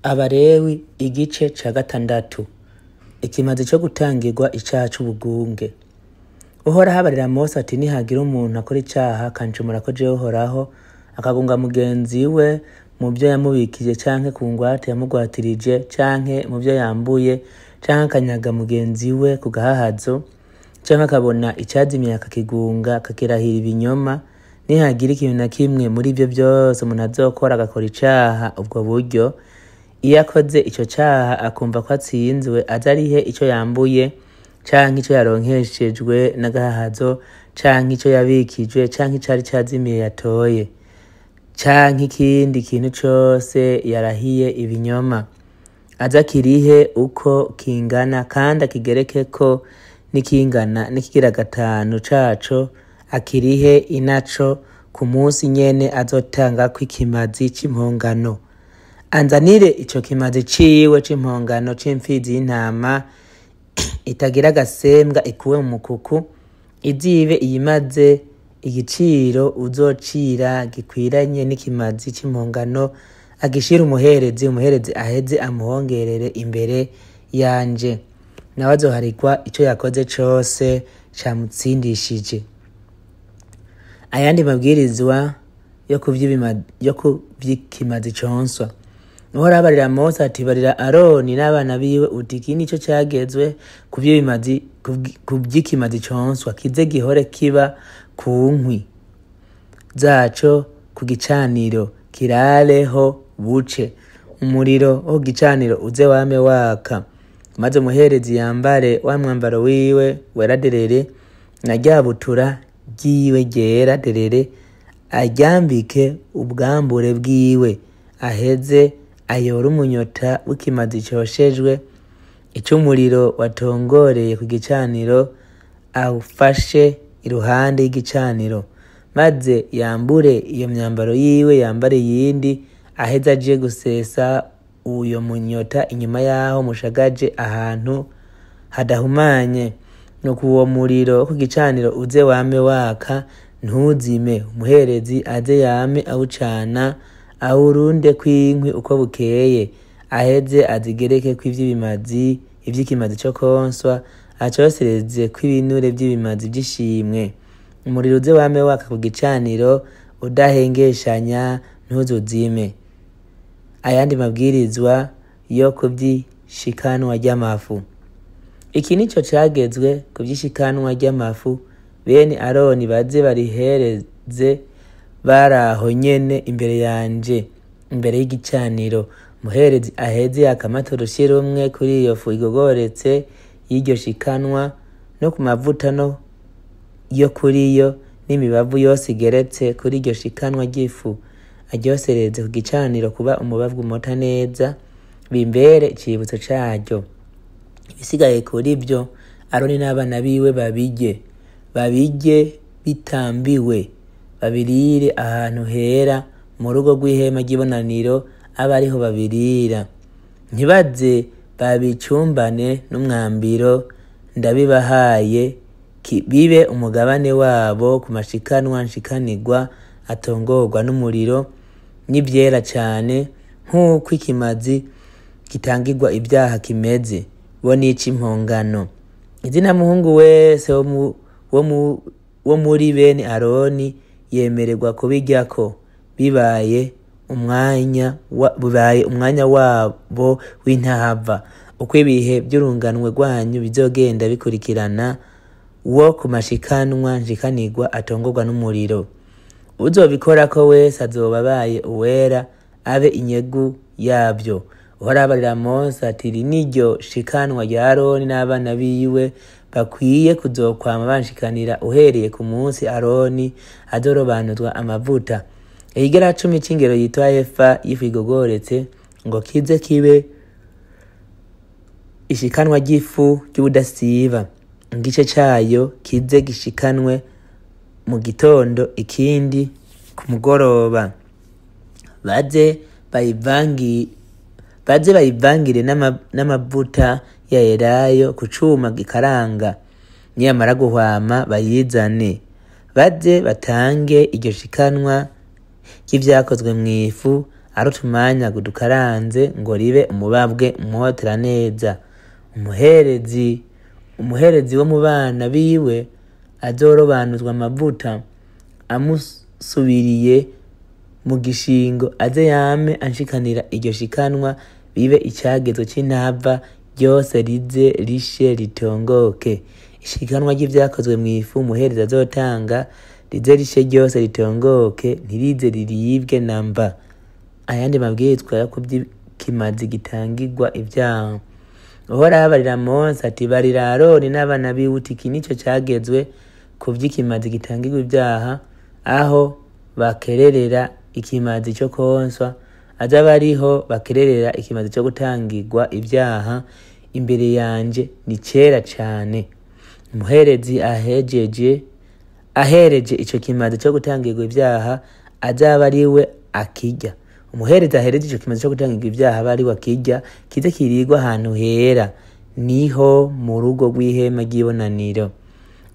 Abalewi igice ca gatandatu. Ikimazi co gutangirwa icaha c'ubugunge. Uhoraho abarira Mose ati: "Nihagira umuntu akora icaha akancumurako jewe Uhoraho, akagunga mugenzi we mu vyo yamubikije canke ku ngwate yamugwatirije canke mu vyo yambuye, canke akanyaga mugenzi we ku gahahazo, canke akabona icazimiye akakigunga akakirahira ibinyoma, nihagira ikintu na kimwe muri ivyo vyose umuntu azokora agakora icaha ubwo buryo, iyo akoze ico caha akumva ko atsinzwe, aze arihe ico yambuye canke ico yaronkeshejwe n'agahahazo canke ico yabikijwe canke icari cazimiye yatoye, canke ikindi kintu cose yarahiye ibinyoma, aze akirihe uko kingana kandi akigerekeko n'ikingana n'ikigira gatanu caco, akirihe inaco ku munsi nyene azotangako ikimazi c'impongano. Anzanire ico kimazi ciwe c'impongano c'imfizi y'intama itagira agasembwa ikuwe mu mukuku, izibe iyimaze igiciro uzocira gikwiranye n'ikimazi c'impongano, agishire umuherezi, umuherezi aheze amuhongerere imbere yanje, nawe azoharigwa ico yakoze cose camutsindishije." Ayandi mabwirizwa yo kuvy'ikimazi conswa. Uhoraho abarira Mose ati: "Barira Aroni n'abana biwe uti: Iki nico cagezwe ku vy'ikimazi conswa, kize gihore kiba ku nkwi zaco ku gicaniro, kirareho buce. Umuriro wo ku gicaniro uze wame waka. Maze umuherezi yambare wa mwambaro wiwe wera derere na rya butura ryiwe ryera derere, aryambike ubwambure bwiwe, aheze ayore umunyota w'ikimazi coshejwe ic'umuriro watongoreye ku gicaniro, awufashe iruhande y'igicaniro, maze yambure iyo myambaro yiwe, yambare iyindi, aheze aje gusesa uyo munyota inyuma y'aho mushagaje ahantu hadahumanye. Nuko uwo muriro wo ku gicaniro uze wame waka, ntuzime. Umuherezi aze yame awucana, awurundeko inkwi uko bukeye, aheze azigerekeko ivy'ibimazi, ivy'ikimazi co konswa, acoserezeko ibinure vy'ibimazi vy'ishimwe. Umuriro uze wame waka ku gicaniro udahengeshanya, ntuzuzime." Ayandi mabwirizwa yo kuvy'ishikanwa ry'amafu. Iki nico cagezwe ku vy'ishikanwa ry'amafu: bene Aroni baze barihereze baraho nyene imbere yanje, imbere y'igicaniro. Umuherezi aheze akamata urushi rumwe kuri iyo fu igogoretse y'iryo shikanwa, no ku mavuta no yo kuri yo n'imibavu yose igeretse kuri iryo shikanwa ry'ifu, aryosereze ku gicaniro kuba umubavu umota neza, bimbere icibutso caryo. Ibisigaye kuri vyo, Aroni n'abana biwe babirye, babirye bitambiwe, babirire ahantu hera mu rugo rw'ihema ry'ibonaniro, abe ariho babirira. Ntibaze babicumbane n'umwambiro, ndabibahaye bibe umugabane wabo ku mashikanwa nshikanirwa atongorwa n'umuriro, n'ivyera cane nk'uko ikimazi gitangirwa ivyaha kimeze, bo n'ic'impongano. Izina muhungu wese wo muri bene Aroni yemererwa kubiryako, bibaye umwanya wabo w'intahava, uko ibihe vy'urunganwe rwanyu bizogenda bikurikirana, wo ku mashikanwa nshikanirwa atongorwa n'umuriro. Uzobikorako wese azoba abaye uwera, abe inyegu yavyo." Uhoraho abarira Mose ati: "Iri niryo shikanwa rya Aroni n'abana biwe bakwiye kuzokwama banshikanira uhereye ku munsi Aroni azorobanuzwa amavuta: Ikigera cumi c'ingero yitwa efa y'ifu igogoretse, ngo kize kibe ishikanwa ry'ifu ry'ubudasiba. Igice cayo kize gishikanwe mu gitondo, ikindi ku mugoroba. Baze bayivangire n'amavuta ya elayo ku cuma gikaranga. Niyamara guhwama bayizane, baze batange iryo shikanwa ry'ivyakozwe mw'ifu." Ari utumanyagu dukaranze ngo ribe umubabwe umwotera neza. Umuherezi wo mu bana biwe azorobanuzwa amavuta amusubiriye mu gishingo, aze yame anshikanira iryo shikanwa, bibe icagezo c'intava, ryose rize rishe ritongoke. Ishikanwa ry'ivyakozwe mw'ifu umuherezi azotanga rize rishe ryose ritongoke, ntirize riribwe namba. Ayandi mabwirizwa yo kuvy'ikimazi gitangirwa ivyaha. Uhoraho abarira Mose ati: barira Aroni n'abana biwe uti: iki nico cagezwe ku vy'ikimazi gitangirwa ivyaha, aho bakererera ikimazi co konswa, azoba ariho bakererera ikimazi co gutangirwa ivyaha imbere yanje, ni cera cane. Umuherezi ahereje ico kimazi co gutangirwa ivyaha, azaba ariwe akirya. Umuherezi ahereje ico kimazi co gutangirwa ivyaha aba ariwe akirya, kize kirirwa ahantu hera, niho mu rugo rw'ihema ry'ibonaniro.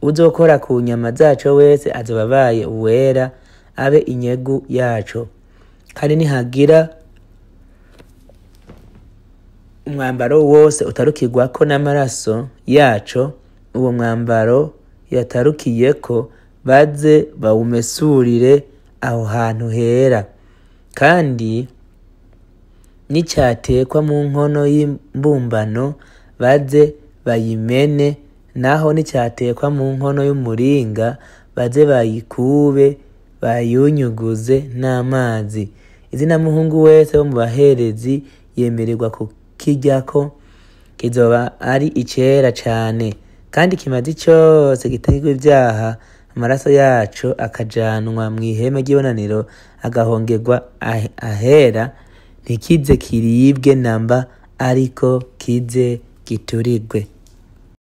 Uzokora ku nyama zaco wese azoba abaye uwera, abe inyegu yaco. Kandi nihagira umwambaro wose utarukirwako n'amaraso yaco, uwo mwambaro yatarukiyeko baze bawumesurire aho hantu hera. Kandi nicatekwa mu nkono y'imbumbano baze bayimene, naho nicatekwa mu nkono y'umuringa baze bayikube bayunyuguze n'amazi. Izina muhungu wese wo mu baherezi yemererwa kukiryako, kizoba ari icera cane. Kandi ikimazi cose gitangirwa ivyaha, amaraso yaco akajanwa mw'ihema ry'ibonaniro agahongerwa ahera, ntikize kiribwe namba, ariko kize giturirwe.